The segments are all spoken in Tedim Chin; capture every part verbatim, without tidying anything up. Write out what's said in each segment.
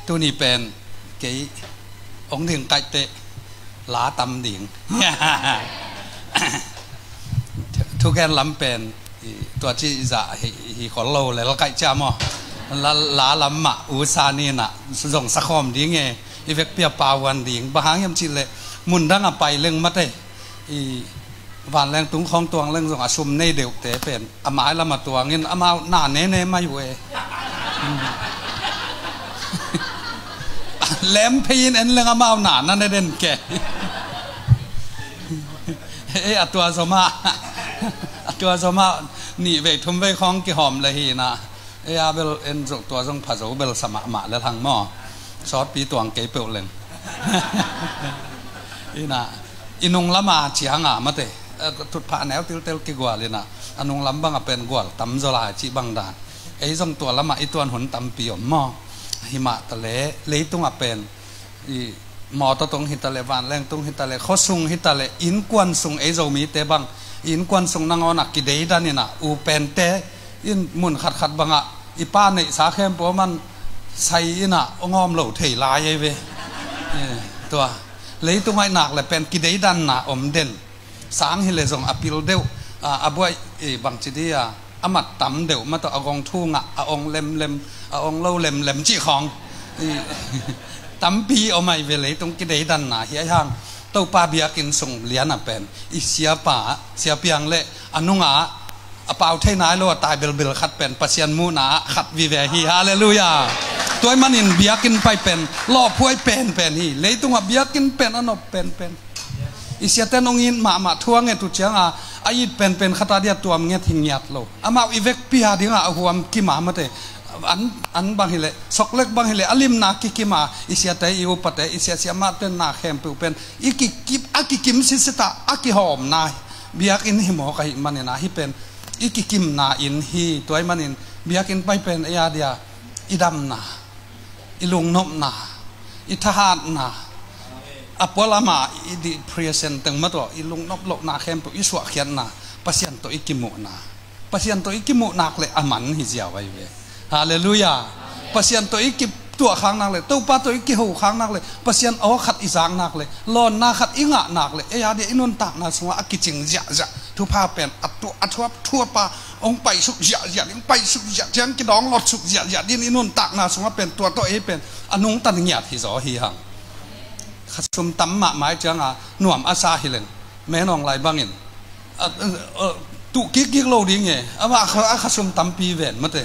Tuni pen kei ong ding kaihte la tam ding. Thugen lam pen i tua ci i zah hi, hi khol lo lel kaih cia maw. La, la lam mah usa ni na zong sakhawm ding e. I vekpi a pauan ding bang hang hiam cih leh mun dang a pai leng mate i vanleng tung khawng tuang leng zong a sum nei deuhte pen a mai lam a tuangin amau na nene mai uh e. Lem phei in en leng amau na na ne den ke. Ei a tua zoma a tua zoma nih vei thum vei khawng kihawm le hi na. Ei a bel en zong tua zong pha zo bel sa mahmah le hang maw. Sawtpi tuang kei peuh leng. Ina i nung lama cianga mate thutphah neu tiltel kigual ina a nung lam banga pen gual tam zaw lai cih bang dan. Ei zong tua lama i tuan hun tampi om maw. Himah tale leitunga pen i mawtaw tung hitaleh vanleng tung hitaleh khuasung hitaleh innkuan sung ei Zomite bang innkuan sung nangawn a kideidan ina u pente in mun khatkhat bangah i pa neihsa khempeuh man sai ina ong awm lo thei lai ei ve. Tua leitung aih nak le pen kideidanna om den. Sang hileh zong a pil deuh a buai bangci di a a mat tam deuh mataw a gong thu ngah a ong lemlem a ong lo lemlem cih khawng tampi om ai ve. Leitung kideidanna hi ai hang Topa biakinn sung liana pen i siapa siapiang le a nunga a pau thei nai lo a tai belbel khat pen Pasian muhna ah khat vive hi. Halleluia. Tuai manin biakinn pai pen lawphuai penpen hi. Leitungah biakinn pen a nop penpen i siaten ong it mahmah thu a nget uh cianga a it penpen khata dia tuam nget hi ngiat lo. Amau i vekpi a dinga a huam kima mate an, an bang hileh soklek bang hileh a limna kikima i siate i upate i siasia mahten na khempeuh pen i kikim a kikim sisita a kihawmna biakinn hi mawk ahi manina hi pen i kikimna inn hi. Tuai manin biakinn pai pen ei a dia i damna i lungnopna i thahatna a pualama i depression teng mataw i lungnop lohna khempeuh i suahkhiatna Pasian tawh i kimuhna Pasian tawh i kimuh nak le a man hi ziau ai ve. Halleluia. Pasian tawh i kituah khak nak le Topa tawh i kiho khak nak le Pasian aw khat i zak nak le lawnna khat i ngah nak le ei a dia i nuntakna sungah a kicing ziahziah thupha pen a tuah a thuap thuapa ong paisuk ziahziah ding paisuk ziah ciang kidawng lotsuk ziahziah din i nuntakna sungah pen tua tawh ei pen a nungtan ngiat hi zaw hi hang. Khasum tam mahmah cianga nuam a sa hileng menawng lai bangin tuh kikkik lo ding e. Amah a khasum tampi ven mate.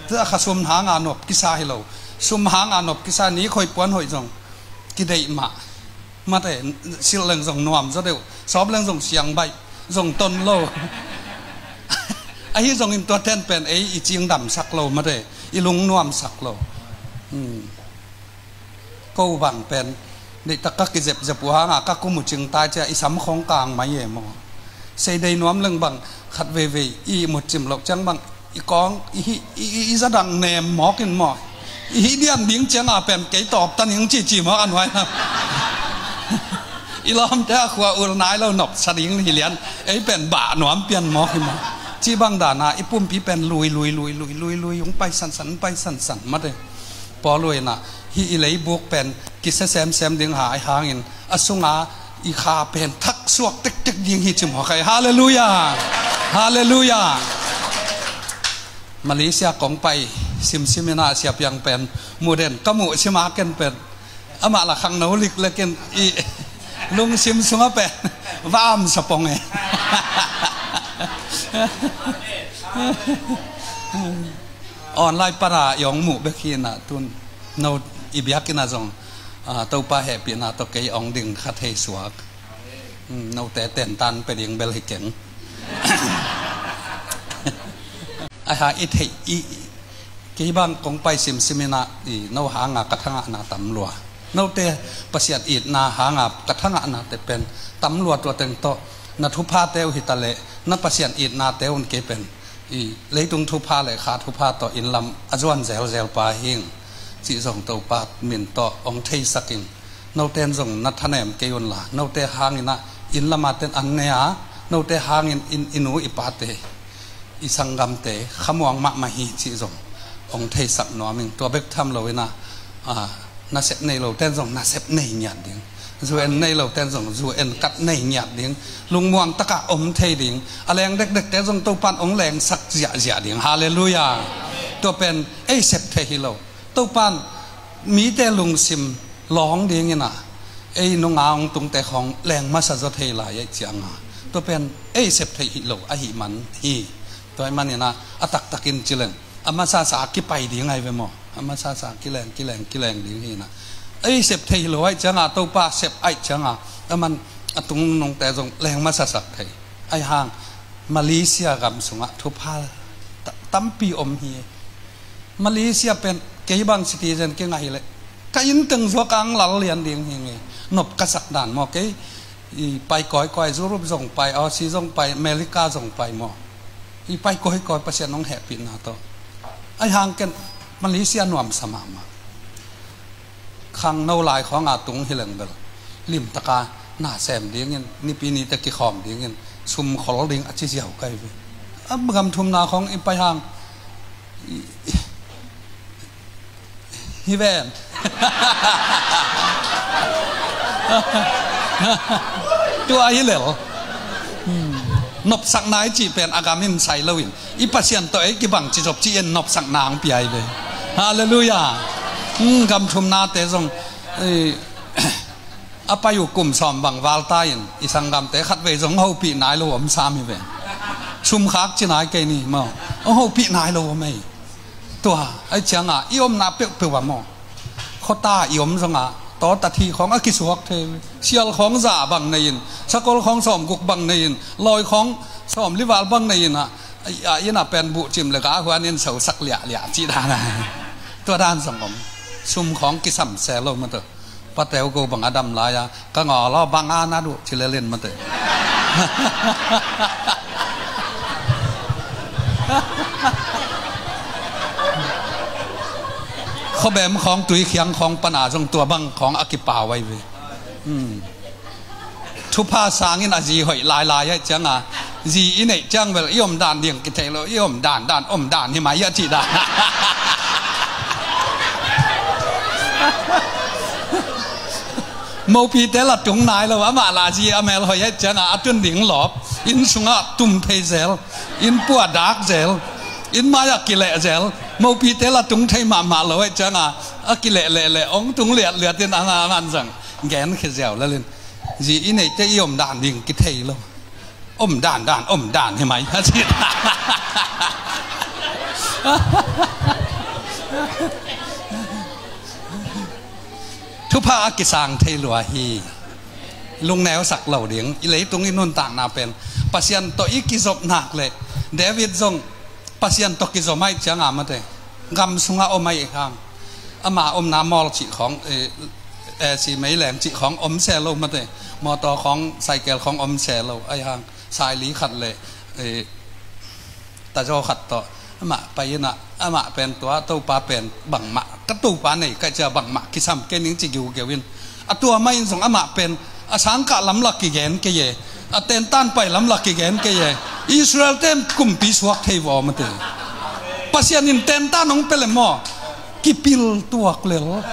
Tua khasum hanga nop kisa hi lo. Sum hanga nop kisa ni khoi puan hoih zong kideih mah mate. Silh leng zong nuam zaw deuh sawp leng zong siang baih zong ton lo. Ahi zongin tua ten pen ei i cingdamsak lo mate i lungnuamsak lo. Ko bang pen neihtak ka kizepzep uh hanga ka kum uh cingtai cia i sam khong kang mai e maw. Seidei nuam leng bang khat veivei i mutcim loh ciang bang i kawng i hih i zadang nem mawkin maw. I hih dian ding cianga pen kei tawp taning cici mawk a nuainam. I lawmte a khua ul nai lo nopsa ding hi lian ei pen bah nuam pian mawk hi maw. Ci bang dana i pumpi pen lui lui lui lui lui lui ung pai sansan ung pai sansan mate. Paul uh inah hih i leibuk pen kisia semsem ding hai hangin a sunga i kha pen thak suak tektek ding hi ci mawk ai. Halleluia. Halleluia. Malaysia kong pai simsim inah siapiang pen muh den ka muh sima ken pen amah la khangno liklekin i lungsim sunga pen va am sapong e. Online pana i ong muh bek hi na tun no i biakina zong Topa hehpihna tawh kei ong ding kha thei suak. Note tentan pe ding bel hi keng. Aha i theih i kei bang kong pai simsim inah i no hanga ka thangahna tam lua. Note Pasian itna hanga ka thangahna te pen tam lua tua teng tawh na thuphate uh hitaleh na Pasian itnate un kei pen i leitung thupha le kha thupha tawh inn lam a zuan zelzel pa hing cih zong Topa min tawh ong theisak in. Noten zong na thanem kei unla note hanginah inn lama ten an ne a note hangin i nu i pate i sanggamte khamuang mahmah hi cih zong ong theisak nuam in. Tua bek tham lo inah Ah, nasep nei lo ten zong nasep nei ngiat ding. Zu en nei lo ten zong zu en kat nei ngiat ding. Lungmuang takah om thei ding. A leng dekdek ten zong Topan ong lengsak ziahziah ding. Halleluiah. Tua pen ei sep thei hi lo. Topan mite lungsim lawng dingin a, ei nunga ong tungte khawng leng masa zaw thei lai ei cianga, tua pen ei sep thei hi lo ahi man hi. Tua hi manin a, a taktakin ci leng a masasa kipai ding ahi ve maw? A masasa kileng kileng kileng ding hi na. Ei sep thei hi lo ahi cianga, Topa sep ahi cianga, a man a tung nungte zong leng masasak thei. Ahi hang Malaysia gam sungah thupha ta- tampi om hi. Malaysia pen kei bang citizen kei ngah hileh ka inn teng zuak ang lal lian ding hi nge. Nop ka sak dan maw kei? I pai kawikawi, Europe zong pai, Aussie zong pai, America zong pai maw? I pai kawikawi, Pasian hong hehpihna tawh. Ahi hang ken Malaysia nuamsa mahmah. Khangno lai khawnga tung hi leng bel limtaka na sem dingin, nipi nite kikhawm dingin sum khol ding a ci ziau kai ve. A gam thumna khawng i pai hang i- i- hi ven. Tua hi lel. Hmm. Nopsakna i cih pen a gam in sai loin i Pasian tawh ei kibang ci zop ci-in nopsakna ang piai ve. Halleluiah. Hmm, gam thumnate zong, eh, a pai uh kum sawm bang valta in i sanggamte khatvei zong hopih nai lo om sam hi ve. Sumkhak ci nai kei ni maw? Hong hopih nai lo om ei. Tua ahi cianga i omna peuhpeuh a maw? Khuata i om zonga tawtathi khawng a kisuak thei, sial khawng za bang nei-in, sakol khawng sawmguk bang nei-in, lawi khawng sawmli val bang nei-in a, a inn a pen buhcim le ka huan in sosak liahliah cih dan a. Tua dan zong om. Sum khawng kisam se lo mate. Pateu ko bang a dam lai-a ka ngawl aw bang a na duh ci lelin mate. Khuabem khawng, tuikhiang khawng pana zong tua bang khawng a kipau ahi ve. Hmm. Thupha sangin a zi hoih lailai ahi cianga zi i neih ciang bel i om dan ding kithei lo, i om dan dan om dan hi mai a cih dan. Mopite la tung nai lo, amah la zi a mel hoih ahi cianga a tun ding lawp, inn sungah tum thei zel, inn pua dak zel, inn mai a kileh zel. Mopite la tung thei mahmah lo ahi cianga a kileh leh leh ong tung liatliat in a na man zang gen khia ziau lalin. Zi i neihte i om dan ding kithei lo. Om dan dan om dan hi mai a ci. Thupha a kisang thei lua hi. Lungneu sak lo ding. I leitung i nuntakna pen Pasian tawh i kizop nak leh David zong Pasian tawh kizom ahi cianga mate, gam sungah om ahi hang. Ama omna mawl cih khawng, eh, eh, si meileng cih khawng om se lo mate. Mawtaw khawng, saikel khawng om se lo ahi hang. Saili khat le, eh, tazaw khat tawh amah pai inah, amah pen tua Topa pen bangmah, ka Topa nei ka cia bangmah kisam kei ning ci giugeu in. A tua mah in zong amah pen a sangkah lam la kigen kei e, a tentan pai lam la kigen kei e. Israel ten kumpi suak thei vaw mate. Pasian in tentan hong pia lem maw? Kipil tuak lel.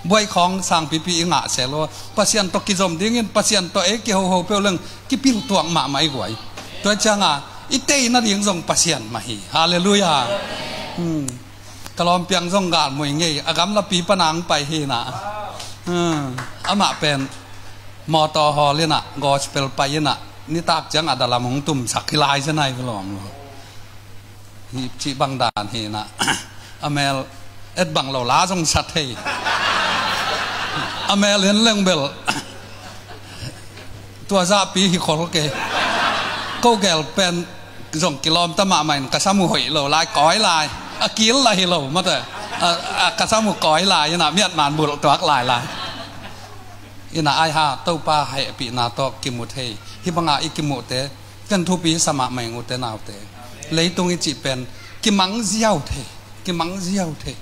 Buai khawng sangpipi i ngah se lo. Pasian tawh kizom dingin Pasian tawh ei kihoho peuh leng kipil tuak mahmah i guai. Tua cianga i tei nading zong Pasian mah hi. Halleluiah. Hmm. Ka lawmpiang zong galmui ngei a, gamlapi pana ang pai hi na. Hmm. Amah pen mawtaw hawl inah gospel pai inah nitak ciang a dalam hong tumsak hi lai zenai ka lawm lo. Hi cih bang dan hi na. A mel et bang lo la zong sa thei. A mel en leng bel tua zahpi hi khol kei. Ko gel pen zong kilawm ta mahmah in ka sam uh hoih lo lai, kawi lai. A kil la hi lo mate. A, a ka sam uh kawi lai inah miat man bulh tuak lai lai. Inah ai ha Topa hehpihna tawh kimu thei. Hih banga i kimuhte ken thupi sa mahmah ing ute naute. Leitung i cih pen kimang ziau thei, kimang ziau thei.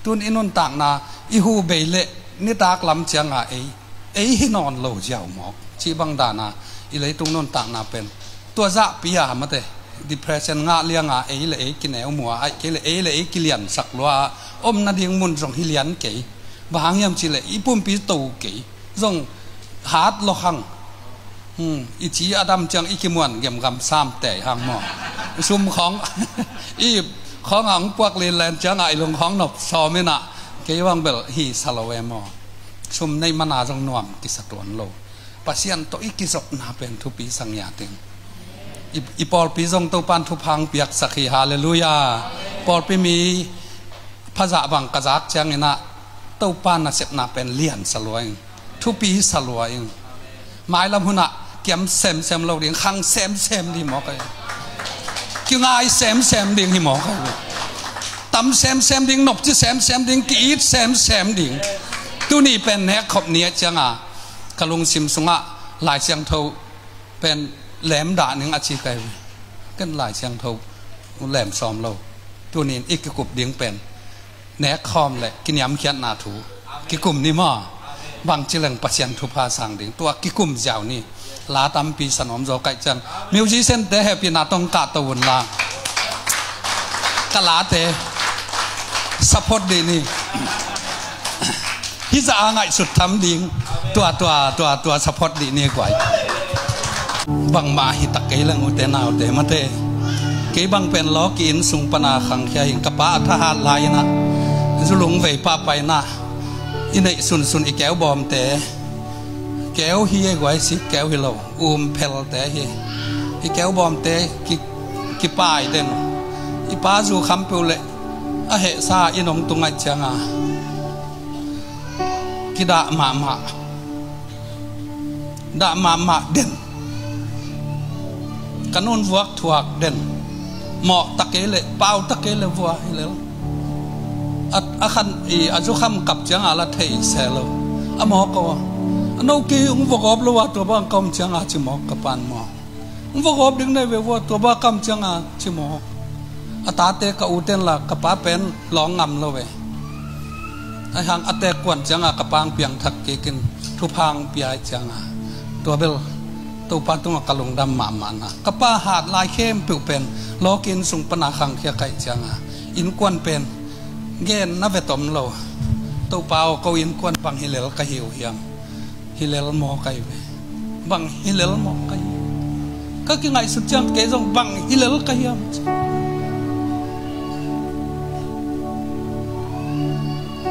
Tun i nuntakna i hu bei leh nitak lam cianga ei, ei hi nawn lo ziau mawk. Cih bang dana i leitung nuntakna pen tua zahpi a mate. Depression ngah lianga ei le ei kineu mua, aih kei le ei le ei kiliansak lua a, om nading mun zong hi lian kei. Bang hang hiam cihleh i pumpi to kei, zong hat lok hang. Hmm, i ci a dam ciang i kimuan gemgam sam tei hang maw? Sum khawng i khawng a hong puak linlen cianga i lung khawng nop sawm inah, kei bang bel hi sa lo e maw? Sum nei mana zong nuam kisa tuan lo. Pasian tawh i kizopna pen thupi sang ia ting. I, i pawlpi zong Topan thupha hong piaksak hi. Halleluiah. Pawlpi mi phazah bang ka zak cianginah Topa nasepna pen lian sa lua ing, thupi sa lua ing. Mailam hunah kiam semsem lo ding, khang semsem ding maw kai. Kingai semsem ding hi maw kai. Tam semsem ding, nopci semsem ding, ki-it semsem ding. Tuni pen nek khop ni a cianga ka lungsim sungah Lai Siangtho pen lem dah ning a ci kai ve. Ken Lai Siangtho lem sawm lo. Tunin i kikup ding pen nek khawm le kiniamkhiatna thu kikum ni maw? Bangci leng Pasian thupha sang ding tua kikum ziau ni. La tampi sanawm zaw kaih ciang musician te hehpihna tawh kah to un la. Ka late support dih ni. Hih zah a ngaihsut tham ding. Tua, tua, tua, tua support dih ni guai. Bangmah hi tak kei leng ute naute mate. Kei bang pen lawki inn sung pana khangkhia hi. Ka pa a thahat lai inah, zulung vei pahpah inah, i neih sunsun i keu bawmte, keu hi e guai, si keu hi lo, um phelte hi. I keu bawmte ki, kipai den. I pa zu kham peuh le a hehsa i nong tungaih cianga kidah mahmah. Dah mahmah den. Ka nun vuak thuak den. Mawh ta kei le, pau ta kei le vua hi lel. A, a khan i, a zukham kap cianga la thei se lo. A mawk aw. A no ki hong vok awp lo a tua bang ka om cianga ci mawk ka pan maw? Hong vok awp ding nei ve vua tua bang ka om cianga ci mawk. A tate ka uten la ka pa pen lawng ngam lo ve. Aihang a teek kuan cianga ka pa hong piangthak kikin thupha hong pia aih cianga tua bel Topa tungah ka lungdam mahmahna. Ka pa hat lai khempeuh pen lawki inn sung pana khangkhia kaih cianga innkuan pen gen na vetom lo. Topa aw, ko innkuan bang hi lel ka hi uh hiam? Hi lel maw kai ve? Bang hi lel maw kai? Ka kingaihsut ciang kei zong bang hi lel ka hiam?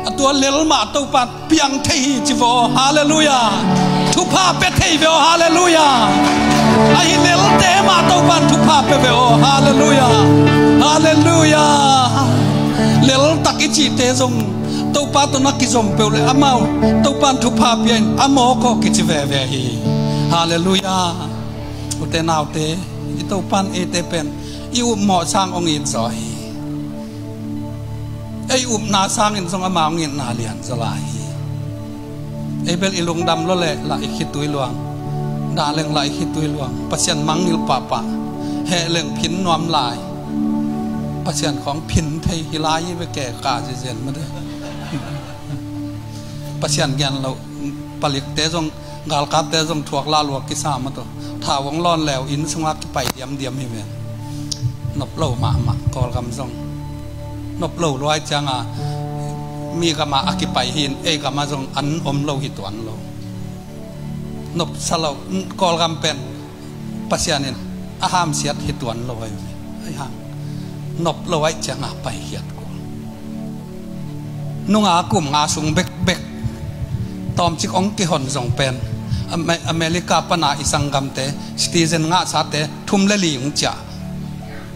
A tua lel mah Topan piang thei hi ci ve aw. Halleluiah. Thupha pia thei ve aw. Halleluiah. A hi lelte mah Topan thupha pia ve aw. Halleluiah. Halleluiah. Lel tak i cihte zong Topa tawh na kizom peuh le amau Topan thupha pia in a mawk aw kici veve hi. Halleluiah. Ute naute, i Topan eite pen i upmawh sang hong it zaw hi. Ei upna sangin zong ama hong itna lian zaw lai hi. Ei bel i lungdam lo le lah i khitui luang. Dah leng lah i khitui luang. Pasian mangngilh pahpah. Heh leng phin nuam lai. Pasian khawng phin thei hi lai hi ve, keka zizen mate. Pasian gen lo palikte zong, galkapte zong thuak lah lua kisa mataw. Thau hong lawn leu inn sungah kipai diamdiam hi ve. Nop lo mahmah Kawlgam zong. Nop lo luai cianga mi gamah a kipai hi in ei gamah zong an om lo hi tuan lo. Nopsa lo, Kawlgam pen Pasian in a hamsiat hi tuan lo ahi ve. Aihang nop lo aih cianga paikhiat kul. Nunga kum nga sung bekbek tawmcik hong kihon zong pen Ame-, America pana i sanggamte, citizen ngahsate thum le li hong ciah.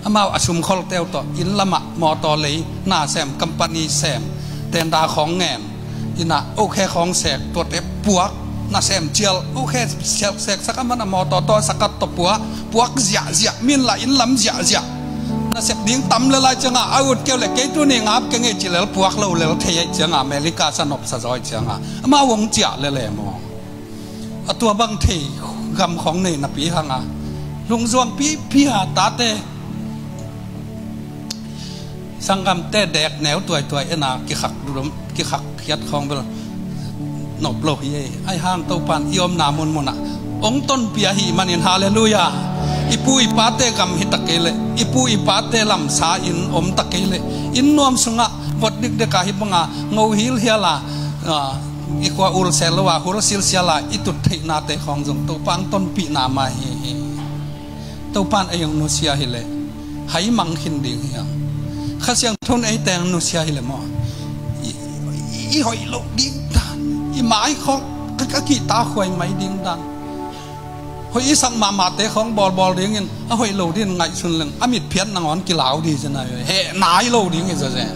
Amau a sumkholhte uh tawh inn lamah mawtaw lei na sem, company sem, tenda khawng ngen, inn ah ukhe khawng sek, tuate puak, nasem cial ukhe sek, seksak a man a mawtaw tawh sakat tawh puak, puak ziahziah, min lah inn lam ziahziah. Nasep ding tam le lai cianga a ut keu le kei tuni ngap kei ngei ci lel puak lo lel thei aih cianga America sa nopsa zaw aih cianga amau hong ciah lele maw? A tua bang thei gam khawng nei napi hanga lungzuang pipi a tate sanggamte dek neu tuaituai ena kikhak dudum, kikhak khiat khawng bel nop lo hi ei. Aihang Topan i omna munmunah hong tonpih ahih manin halleluiah. I pu i pate gam hi ta kei leh, i pu i pate lamsa in om ta kei leh, inn nuam sungah vot dikdek a hi banga ngo hilhial a, ah, i khua ul sel lo a hul silsial a i tut theihnate khawng zong Topa ang tonpihna mah hi hi. Topa in ei hong nusia hi leh hai mang khin ding hi hang. Kha Siangtho in eite hong nusia hi leh maw, i, i, i hoih loh ding dan, i mai khawng ka, ka kihtakhuai mai ding dan, hoih i sak mahmahte khawng bawlbawl dingin a hoih lo dingin ngaihsun leng a mitphiat nangawn kilau ding ci nai ve. Heh nai lo ding hi zaw zen.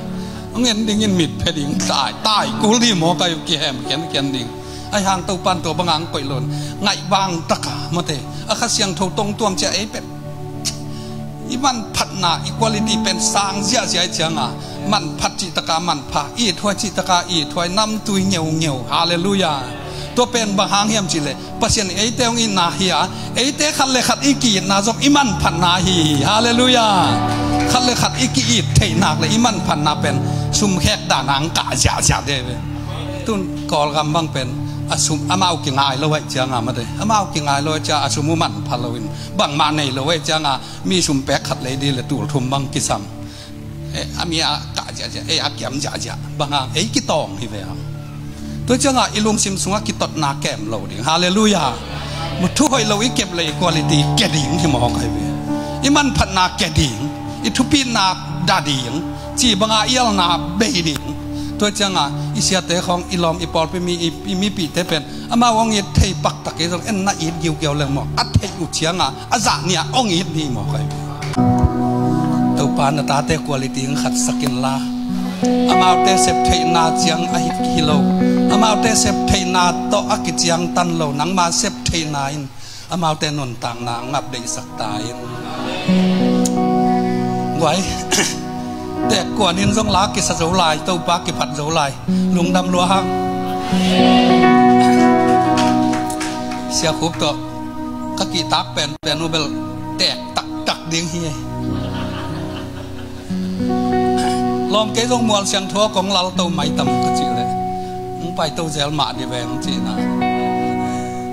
Hong en dingin mitphia ding, tai, tai kul ding maw, kai kihem khiankhian ding. Ahi hang Topa in tua banga hong koih lo in ngaihvang taka mate, a Kha Siangtho tongtuam ciah ei pen i manphatna, i quality pen sang ziahziah i cianga, manphat cihtaka manpha, ithuai cihtaka ithuai, namtui ngeungeu. Halleluiah. Tua pen bang hang hiam cihleh Pasian in eite hong itna hi a, eite khat le khat i ki-itna zong i manphatna hi hi. Halleluiah. Khat le khat i ki-it theih nak le i manphatna pen sumkhek dana hong kah ziahziah de ve. Tun Kawlgam bang pen a sum, amau kingai lo ahih cianga mate, amau kingai lo ahih cianga a sum uh manpha loin bangmah nei lo ahih cianga mi sum pek khat lei ding le tul thum bang kisam. Eh, a mi a kah ziahziah, eh, a kiam ziahziah. Bang hang, ei kitawng hi ve hang. Tua cianga i lungsim sungah kitotna kem lo ding. Halleluiah. Mu thu hoih lo i kep le i quality kia ding hi mawk ahi ve. I manphatna kia ding, i thupitna dah ding, ci banga i alna bei ding. Tua cianga i siate khawng, i lawm, i pawlpi mi, i, i mipihte pen amau hong it thei paktak kei zong en na it giugiau leng maw, a theih uh cianga a zah nia hong it ni maw kai. Topa na tate quality hong khatsak inla, amaute sep theihna ciang a hi, hi lo, amaute sep theihna tawh a kiciangtan lo, nangma sep theihna in amaute nuntakna hong update sak ta in. Guai, teek kuan in zong la kisa zo lai, Topa kiphat zo lai. Lungdam lua hang. Sia Khup tawh ka kihtak penpen uh bel teek taktak ding hi. Lawm kei zong Mual Siangtho kong lalto maitam ka cih leh hong paito zel mah dih veng cihna.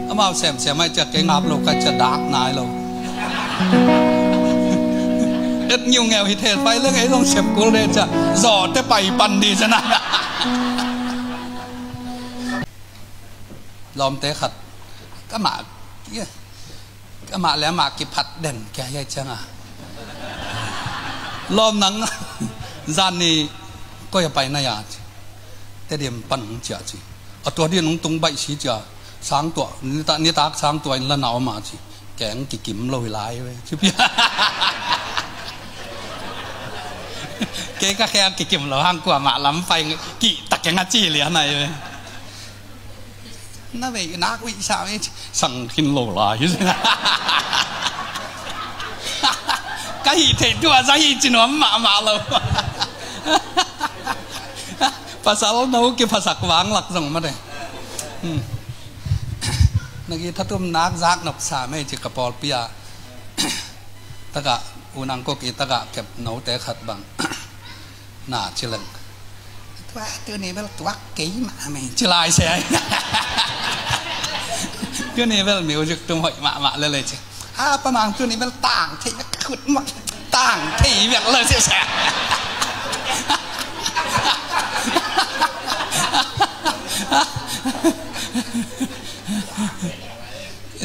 Amau semsem ahih ciah kei ngap lo ka cih ciah dak nai lo. Et ngiungeu hi thei pai leng ei zong sem kul de ciah zawhte pai pan dih ciah na. Lawmte khat, ka mah, ka mah le amah kiphat den kia hi cianga. Lawm nang, zan ni koi a pai na ya ci. Tedim pan hong ciah ci. A tua din hong tung baih si cia. Sang tuah, nitak, nitak sang tuah in la na om a ci. Keng kikim lo hi lai ve. Ci pia. Kei ka khe kikim lo hang kuamah lam pai kihta keng a ci lian ai ve. Na vei nak uih sa vei sang khin lo lai. Ka hih theih tuah za hih ci nuam mahmah lo. Pasal no kiphasak vanglak zong mate. Hmm. Na gi thatum nak zak nop sa mei ci ka pawlpi ah. Taka unang kok i taka kep note khat bang. Na ci leng. Tuak tuni bel tuak kei mah mei ci lai se ai. Tuni bel music tum hoih mahmah lele ci. A pamang tuni bel tang thei bek khut muak tang thei bek le ci se.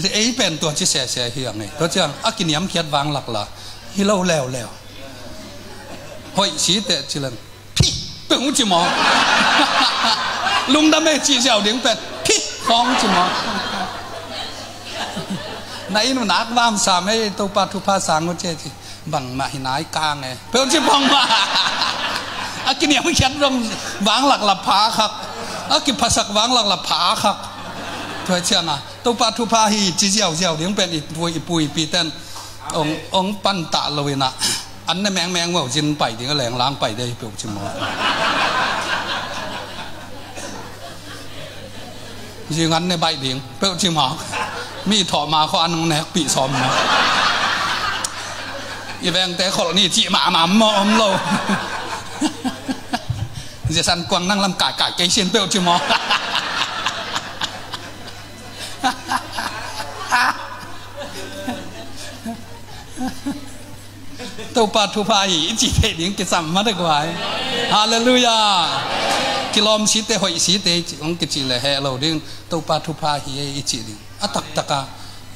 Ei pen tua ci sese hi ang ei. Tua ciang a kiniamkhiat vanglak la hi lo leuleu. Hoih si teh ci leng. Phi! Peuh ci maw. Lungdam e ci ziau ding pen. Phi! Khawng ci maw. Na inn uh nak vam sam e Topa thupha sang uh ce ci. Bangmah hi nai kang e. Peuh ci bangmah. A kiniamkhiat dong vanglak la pha khak. A kiphasak vanglak la pha khak. Tua ciang a Topa thupha hi ci ziauziau ding pen i pui, i pui pi ten. Ong, ong pan ta lo ina. An ne mengmeng mau zin pai ding a leng lang pai dei peuh ci maw. Zing an ne baih ding peuh ci maw. Mi thawh ma khaw an ong nek pih sawm maw. I vengte kholh ni cih mahmah maw om lo. Zia san kuang nang lam kaikai kei sin peuh ci maw. Topa thupha hi i cih theih ding kisam mah dek vai. Halleluiah. Kilawm site, hoih site hong kicih leh heh lo ding. Topa thupha hi i cih ding. A taktaka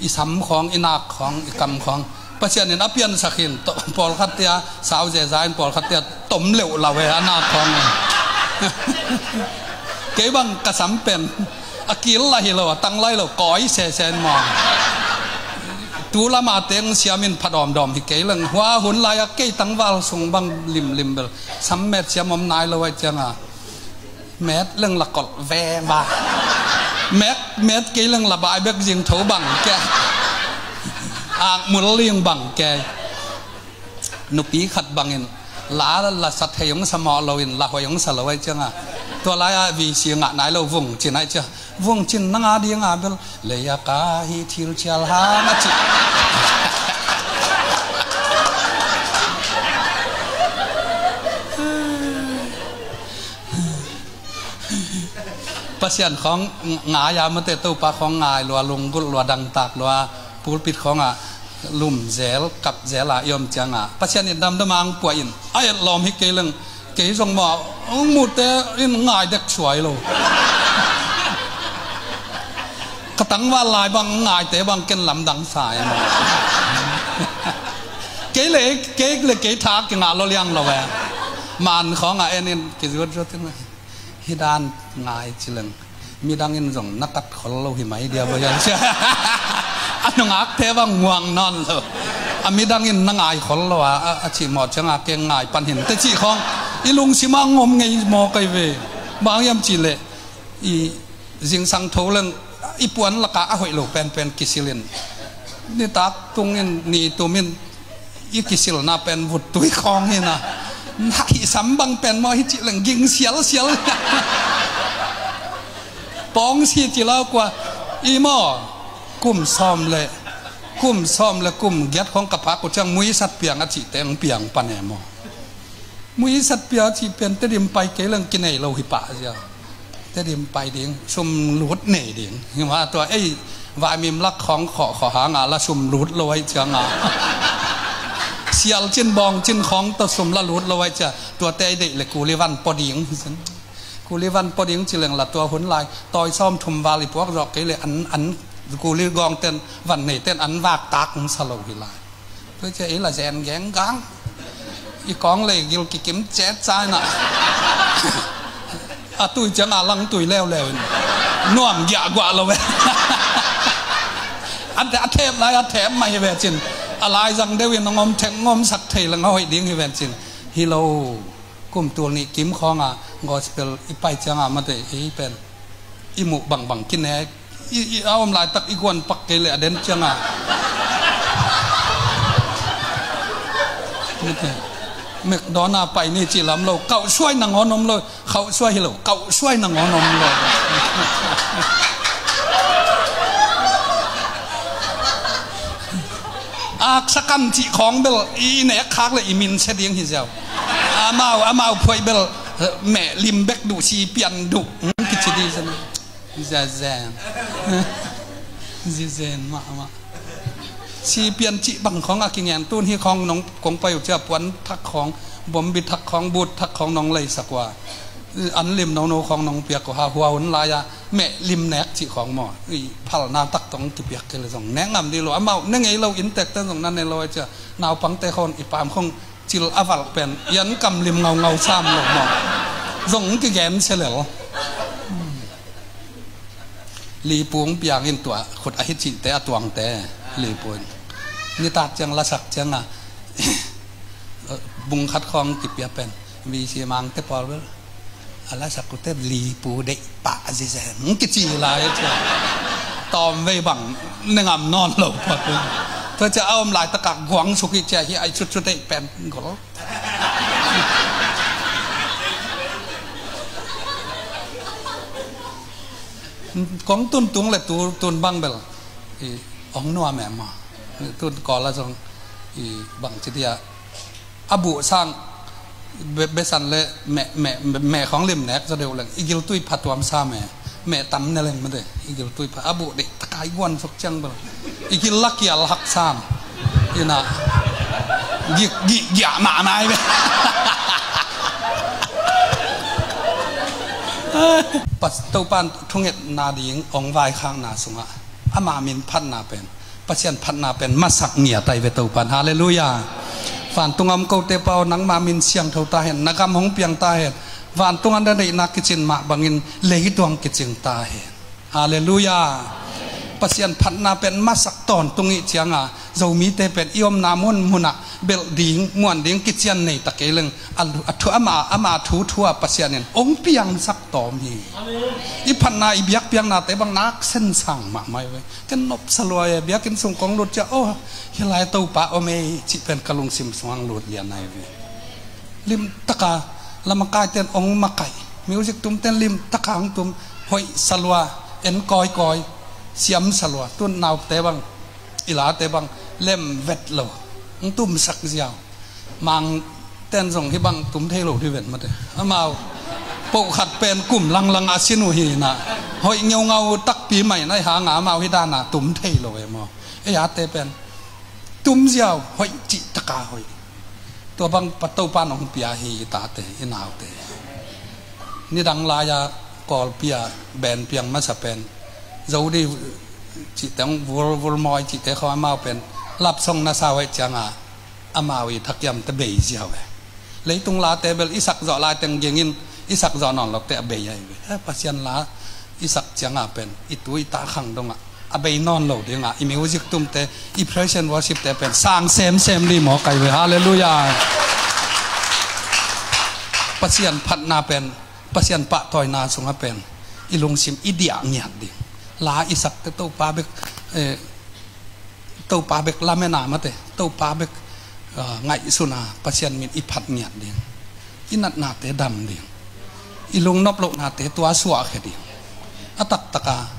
i sam khawng, i nak khawng, i kam khawng Pasian in a piansak hin, to-, pawlkhatte a sau zeza in, pawlkhatte a tom leuh lo e a nak khawng. Kei bang ka sam pen a kil lah hi lo, a tang lai lo, kawi sese in maw. Tu lama teng siam in pha dawmdawm hi kei leng. Hua hun lai-a kei tangval sung bang limlim bel sam met siam om nai lo ahih cianga, met leng la kolh veva. Met, met kei leng la bai bek zing tho bang kei. Akmul ling bang kei. Nupi khat bangin la, la sa thei hong sa mawh loin, la hoih hong sa lo ahih cianga, tua lai-a V C ngah nai lo, vung cin ahih cianga, vung cin na ngah dinga bel, lei a ka hi thil cial hang a cih. Pasian khawng ngai a, mate, Topa khawng ngai lua, lunggulh lua, dangtak lua, pulpit khawngah lum zel, kap zel a i om cianga, Pasian in damdam a ang puah in, a etlawm hi kei leng, kei zong maw, ang mute in ngai dek suai lo. Ka tangval lai bang ngaite bang ken lamdang sa e maw. Kei le, kei le kei tha kingah lo liang lo e. Man khawngah en in kizuat zuat in, hi dan ngai ci leng, midang in zong na kat khol lo hi mai dia bang hiam cia. A nungakte bang muang nawn lo. A midang in na ngai khol lo a, a, a cih mawh cianga kei ngai pan hin te cih khawng i lungsim ah ngom ngei maw kai ve. Bang hiam cih leh i zingsang tho leng i puan lakah a hoih lo penpen kisil in, nitak tung in, ni tum in, i kisilna pen vuttui khawng hi na. Na hih sam bang pen maw hi cih leng ging sialsial. Pawng si ci lau kua i maw, kum sawm le, kum sawm le kum giat khawng ka phak uh ciang muisat piang a cihte hong piang pan e maw. Muisat pia cih pen Tedim pai kei leng kinei lo hi pah zia. Tedim pai ding, sum lut nei ding. Hi mah tua ei, vaimim lak khawng khawh khawh hanga la sum lut lo ahih cianga. Sial cin bawng cin khawng tawh sum la lut lo ahih cia, tuate i deih le kuli van pua ding. Kuli van pua ding ci leng la tua hun lai tawi sawm thum val i puak zawh kei le an, an kuli gawngten, van neiten an vak tak hong sa lo hi lai. Tua cia i la zen genggang. I kawng le gil kikim cet caina. A tui cianga lang tui leuleu in. Nuam giahguah lo ve. A, a thep lai a thep mah hi ve cin. A laizang deuh in a ngom thek ngomsak thei leng a hoih ding hi ve cin. Hi lo. Kum tul nih kim khawnga gospel i pai cianga mate i pen i muh bangbang kinek. I, i a om laitak i guan pak kei le a den cianga. Mate. McDonald pai ni cih lam lo. Kauh suai nangawn om lo. Khauh suai hi lo. Kauh suai nangawn om lo. Aksa kam cih khawng bel i nek khak le i min sia ding hi ziau. Amau, amau phuai bel, eh, meh lim bek duh, si pian duh. Hmm, kici di zan. Zezen. Zezen mahmah. Si pian cih bang khawng a kingen tun hi khawng nong kong pai uh cia puan thak khawng, bombi thak khawng, but thak khawng nong leisak uh a. An lim nono khawng nong piak uh ha, hua hun lai-a meh lim nek cih khawng maw. I phalna tak tawh kipiak kei le zong nek ngam dih lo. Amau ne ngei lo, inntekte zong na ne lo a cia. Naupangte khawng i pam khawng cil a valh pen i an kam lim ngaungau sam lo maw. Zong kigen sia lel. Lipung piangin tua khut a hi cihte a tuangte. Lipung nitak ciang lasak cianga bung khat khawng kipia pen V C mangte pawl bel a lasak ute lipu deih pah zizen kici lai a cia. Tawm vei bang ne ngam nawn lo pah. Tua cia a om laitakah guang suk hi cia hi ai cutcut deih pen gol. Kong tun tung le tu, tun bang bel i ong nuam em maw. Tun kawl a zong i bang ci dia a buh sang be, besan le meh, meh, meh khawng lim nek zaw deuh leng i giltui pha tuam sam e. Meh tam ne leng mate i giltui pha a buh deih taka i guan suk ciang bel i gil la kial hak sam. Ina Gik, gik, giah mahmah hi ve. Pas, Topan thungetna ding hong vaikhakna sungah ama min phatna pen, Pasian phatna pen masak ngiat ahi ve Topan. Halleluiah. Vantung a om kote pa aw, nangma min siangtho ta hen, na gam hong piang ta hen. Vantung a na deihna kicin mah bangin leitung kicing ta hen. Halleluiah. Pasian phatna pen masak tawntung ih cianga, Zomite pen i omna munmunah belh ding, muan ding kician nei ta kei leng, a, a thu, ama, ama thu thu a Pasian in hong piangsak tawm hi. I phatna, i biakpiaknate bang nak sensang mahmah hi ve. Ken nopsa lua e, biakinn sung kong lut ciah, oh, hih lai Topa om e, cih pen ka lungsim sungah lut lian ahi ve. Limtaka lamakaite'n hong makaih, music tumte'n limtaka hong tum, hoih sa lua, en kawikawi, siam sa lua. Tun naute bang, i late bang lem vet lo, hong tumsak ziau. Mangte'n zong hih bang tum thei lo hi ven mate. Amau poh khat pen kum langlang a sin uh hi na, hoih ngeungau takpi mai na hi hanga amau hih dana tum thei lo e maw. Ei ate pen tum ziau, hoih cih taka hoih. Tua bang pa Topa in hong pia hi i tate, i naute. Nidang lai-a Kawlpi-a band piang masa pen, Zo di cihte hong vul, vul mawi cihte khawng amau pen lap song na sa hoih cianga amau i thakiamte bei ziau e. Leitung late bel i sak zawh laiteng gengin i sak zawh nawn lote a bei ahi ve. Eh, Pasian la i sak cianga pen i tu i ta khang dongah a bei nawn lo dingah, i music tumte, i praise and worship te pen sang semsem dih maw kai ve. Halleluiah. Pasian phatna pen, Pasian pahtawina sungah pen i lungsim i diah ngiat ding. La i sakte Topa bek, eh, Topa bek lamena mate, Topa bek, ah, ngaihsuna Pasian min i phat ngiat ding. I natnate dam ding. I lungnop lohnate tua suahkhia ding. A taktaka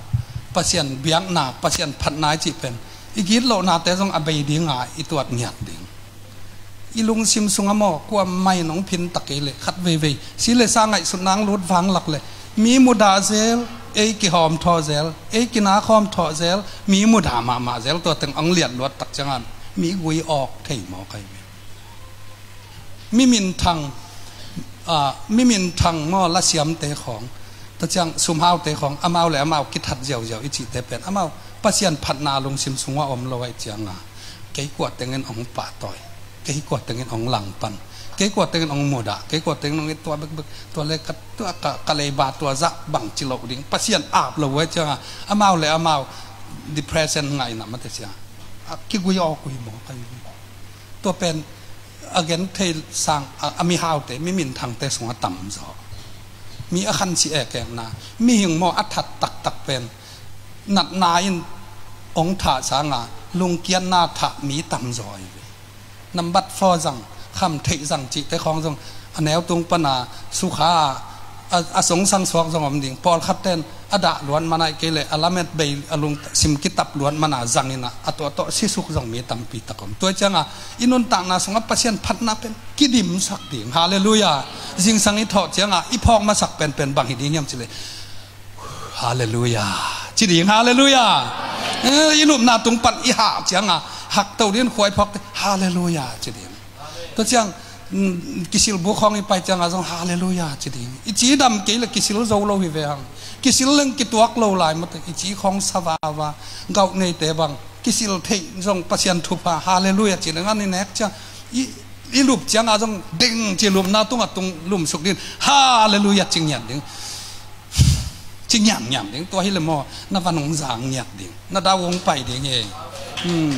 Pasian biakna, Pasian phatna i cih pen i gitlohnate zong a bei dinga i tuat ngiat ding. I lungsim sungah maw, kuamah in hong phin ta kei leh khat veivei si le sa ngaihsutna hong lut vanglak leh mi mudah zel, ei kihawmthawh zel, ei kinakhawmthawh zel, mi mudah mahmah zel, tua teng hong liatluat tak ciangin mi gui awk thei maw kai ve. Mi minthang, ah, mi minthang maw, lasiamte khawng, tua ciang sumhaute khawng, amau le amau kithat ziauziau i cihte pen amau Pasian phatna lungsim sungah om lo ahih cianga, kei kua tengin hong pahtawi, kei kua tengin hong langpan, kei kua tengin hong mudah, kei kua tengin hong it, tua bekbek, tua le ka, tua ka, ka leiba tua zah bangci loh ding, Pasian ap lo ahih cianga amau le amau depression ngaihna mate cia, a kigui awk uh hi maw kai ve. Tua pen a genthei sang a, a mihaute, mi minthangte sungah tamzaw. Mi a khansi ekekna, mihing maw a that taktak pen natna in hong thah sanga lungkiatna thah mi tamzaw ahi ve. Nambat faw zang, kham theih zang cihte khawng zong a neu tung pana sukha a, a songsang suak zong om ding. Pawlkhat ten a dah luat mana ahih kei leh a lamet bei a lungsim kitap luat mana zangin a, a tuahtawh sisuk zong mi tampi tak om. Tua cianga i nuntakna sungah Pasian phatna pen kidimsak ding. Halleluiah. Zingsang i thawh cianga i phawk masak penpen bang hi ding hiam cih leh, Halleluiah ci ding. Halleluiah. Eh, i lupna tung pan i hah cianga hakto ding, khuai phawkte Halleluiah ci ding. Tua ciang, mm, kisil buk khawng i pai cianga zong Halleluiah ci ding. I ci dam kei le kisil zo lo hi ve hang. Kisil leng kituak lo lai mate, i ci khawng sa vava. Gauh neite bang kisil theih zong Pasian thupha Halleluiah ci leng an i nek ciang i, i lup cianga zong ding ci, lupna tungah tung lumsuk ding, Halleluiah ci ngiat ding. Ci ngiamngiam ding, tua hi le maw, na van hong zang ngiat ding, na dau hong pai ding hi. Hmm.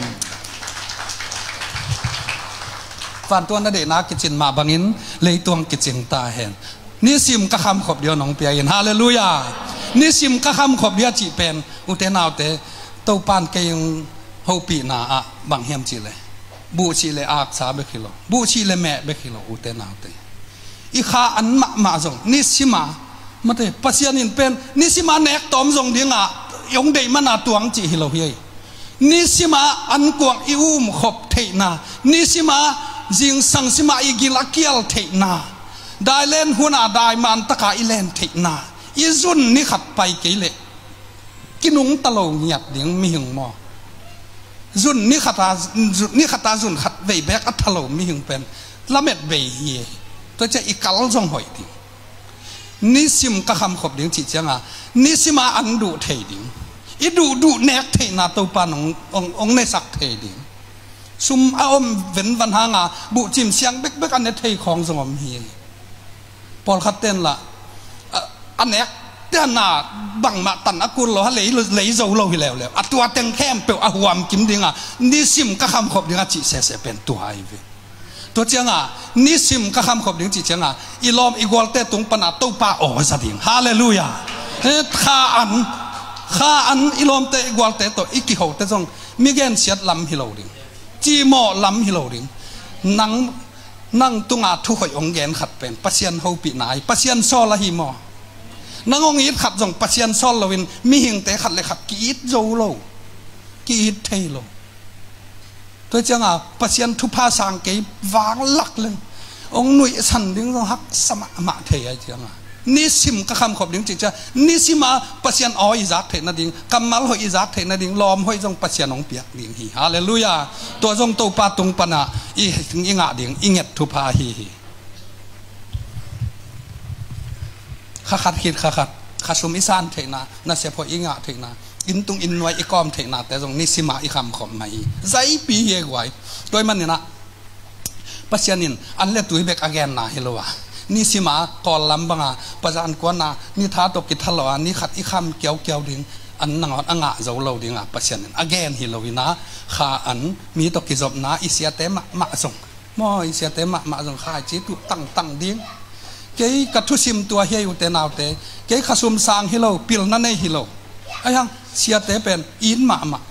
Vantung a na deihna kicin mah bangin leitung kicing ta hen. Nisim ka khamkhop dia nong pia in. Halleluiah. Nisim ka khamkhop dia cih pen, ute naute, Topan kei hong hopihna ah bang hiam cih le, buhsih le aksa bek hi lo, buhsih le meh bek hi lo, ute naute. I kha an mahmah zong nisima, mate, Pasian in pen nisima nek tawm zong dinga i hong deih mana tuang cih hi lo hi. Nisima an kuang i umkhop theihna, nisima zingsang sima i gil a kial theihna, dailen huna daiman taka i len theihna, i zun ni khat pai kei leh kinungta lo ngiat ding mihing maw. Zun ni khata, zun ni khata zun khat vei beek a tha lo mihing pen lamet bei hi. Tua ciang i kal zong hoih ding. Nisim ka khamkhop ding cih cianga, nisima an duh thei ding. I duhduh nek theihna Topa nong, ong, ong nesak thei ding. Sum a om venvan hanga buhcim siang bekbek a ne thei khawng zong om hi. Pawlkhat ten lah a, a nek tena bangmah tan a kul lo, ha lei, lei zo lo hi leuleu. A tua teng khempeuh a huam kim dinga, nisim ka khamkhop dinga cih sese pen tua ahi ve. Tua cianga, nisim ka khamkhop ding cih cianga, i lawm i gualte tung pana Topa aw za ding. Halleluiah. He, kha an, kha an i lawmte i gualte tawh i kihote zong mi gensiat lam hi lo ding. Cimawh lam hi lo ding. Nang, nang tunga thu hoih ong gen khat pen Pasian hopihna hi, Pasian sawl ahi maw? Nang ong it khat zong Pasian sawl loin mihingte khat le khat ki-it zo lo. Ki-it thei lo. Tua cianga Pasian thupha sang kei vanglak leng ong nuihsan ding zong haksa mahmah thei ai cianga. Nisim ka khamkhop ding cih ciang, nisima Pasian aw i zak theih nading, kammal hoih i zak theih nading, lawm hoih zong Pasian ong piak ding hi. Halleluiah. Tua zong Topa tung pana i, i ngah ding, i nget thupha hi hi. Kha khat khit kha khat, kha sum i san theihna, nasep hoih i ngah theihna, inn tung inn nuai i kawm theihnate zong nisima i khamkhop mai hi. Zaipi hi e guai. Tua ahih maninah Pasian in an le tui bek a genna hi lo a, nisima Kawl lam banga pazan kuana ni tha tawh kitha lo a, ni khat i kham kiaukiau ding, an nangawn a ngah zo lo dinga Pasian in a gen hi lo ina, kha an mi tawh kizopna i siate mahmah zong, maw, i siate mahmah zong khaici tuh tangtang ding. Kei ka thusim tua hi ei ute naute, kei kha sum sang hi lo, pilna nei hi lo. Aihang siate pen it mahmah.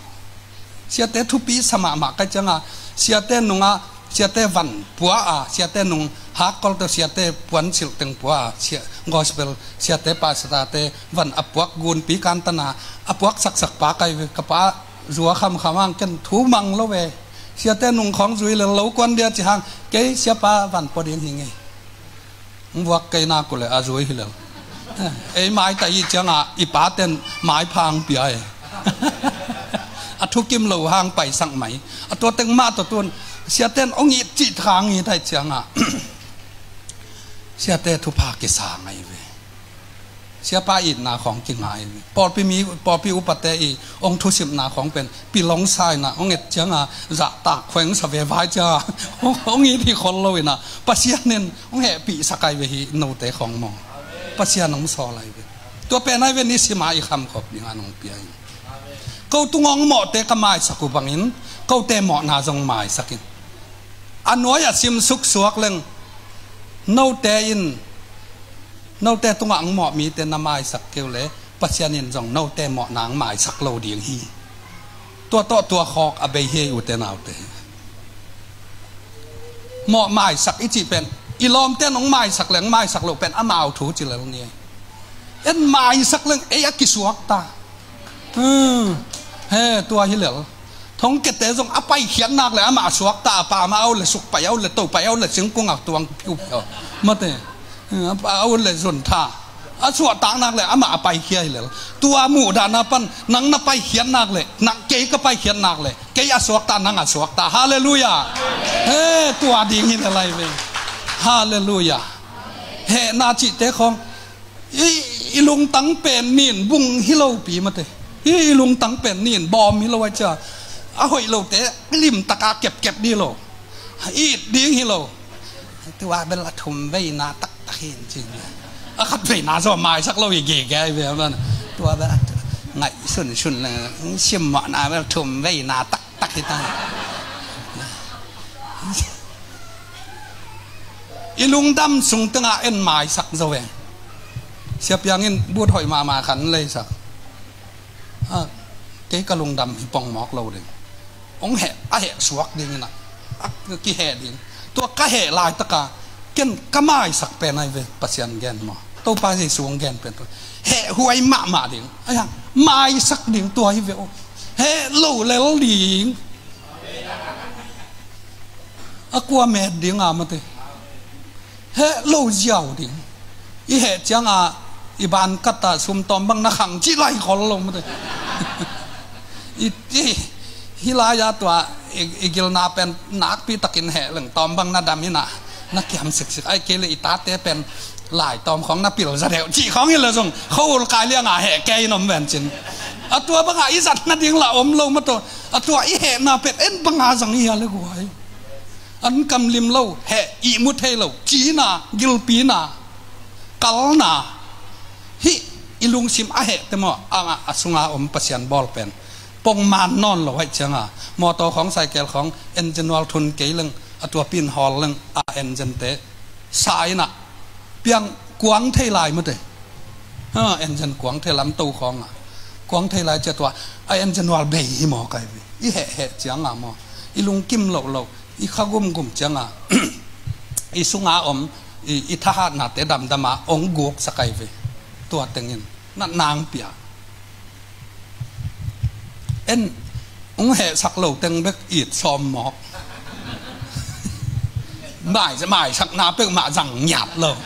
Siate thupi sa mahmah kai cianga, siate nunga, siate van pua a, siate nung hakkol tawh siate puan silh teng pua a, sia, gospel siate pastorte van a puak gunpi kantana, a puak saksak pa kai ve, ka pa zua khamkham hang ken thu mang lo ve. Siate nung khawng zui le lo kuan dia ci hang, kei siapa van pua ding hi ngei. Vuak kei nak uh le a zui hi lel. Ei mai ta i cianga i paten mai phang pia e. A thukim lo hang paisak mai. A tua teng mah tawh tun siaten ong it cih thang i tai cianga siate thupha kisa ngai ve. Siapa itna khawng kingai. Pawlpi mi, pawlpi upate i ong thusimna khawng pen pilong saina ong et cianga zahtak khueng sa ve vai cianga ong it hi khol lo ina, Pasian in ong hehpih sakai ve hi note khawng maw. Pasian ong sawl ai ve. Tua pen ai ve nisima i khamkhop dinga nong pia in. Ko tung ong mawhte ka maisak uh bangin kote mawhna zong maisak in. A nuai a sim suksuak leng note in, note tungah ang mawh mite na maisak keu le Pasian in zong note mawhna ang maisak lo ding hi. Tua tawh tua khawk a bei hi ei ute naute. Mawh maisak i cih pen i lawmte nong maisak leng maisak lo pen amau thu ci lel ni. En maisak leng ei a kisuak ta. Hmm. He, tua hi lel. Thongkiate zong a paikhiat nak le amah a suakta a pa ma au le suk pai au le to pai au le singkung a tuang piu piu. Mate. Hmm, a pa au le zun tha. A suahtak nak le amah a paikhia hi lel. Tua muhdahna pan nang na paikhiat nak le, nang kei ka paikhiat nak le, kei a suakta nang a suakta. Halleluiah. He, tua ding hi le lai ve. Halleluiah. He, na cihte khawng. I, i lungtang pen nin bung hi lo pi mate. Hi, i lungtang pen nin bawm hi lo ai cia. A hoih lote limtaka kepkep dih lo. It ding hi lo. Tua bel a thum veina taktak hi in cin. A khat veina zaw maisak lo i gege ai ve man. Tua bel a ngaih sunsun le simmawhna bel thum veina taktak hi ta. I lungdam sung tengah en maisak zo e. Siapiang in but hoih mahmah khan leisak. A, kei ka lungdam hi pongmawk lo ding. Ong heh, a heh suak ding ina. A kiheh ding. Tua ka heh laitaka ken ka maisak pen ai ve Pasian gen maw. Topa Jesu ong gen pen tua. Heh huai mahmah ding. Aihang, maisak ding tua hi ve aw. Heh lo lel ding. A kua met ding a mate. Heh lo ziau ding. I heh cianga i ban kata sumtawm bang na khang ci lai khol lo mate. I, i, Hih lai-a tua i, i gilna pen nakpi takin heh leng tawm bang na dam hi na, na kiam siksik. Ahih kei leh i tate pen lai tawm khawng na pil za deuh cih khawng hi leh zong khuahul kai lianga heh kei in om ven cin. A tua banga i zat nading lah om lo mah tawh. A tua i hehna pen en banga zang hi a le guai. An kam lim lo, heh ihmu thei lo, cina, gilpina, kalna. Hih i lungsim a heh te maw, a, a sunga om Pasian bawl pen pongman nawn lo ahih cianga, mawtaw khawng, saikel khawng, engine oil thun kei leng, a tua pin hawl leng, a engine te sa inah piang kuang thei lai mate. Ha, engine kuang thei lam to khawng a, kuang thei lai cia tua a engine oil bei hi maw kai ve. I heh heh cianga maw, i lungkim loh loh, i kha gumgum cianga i sunga om i, i thahatnate damdama ong guksa kai ve. Tua tengin na nang pia. En, ong hehsak lo teng bek it sawm mawk. Mai, maisakna peuhmah zang ngiat lo.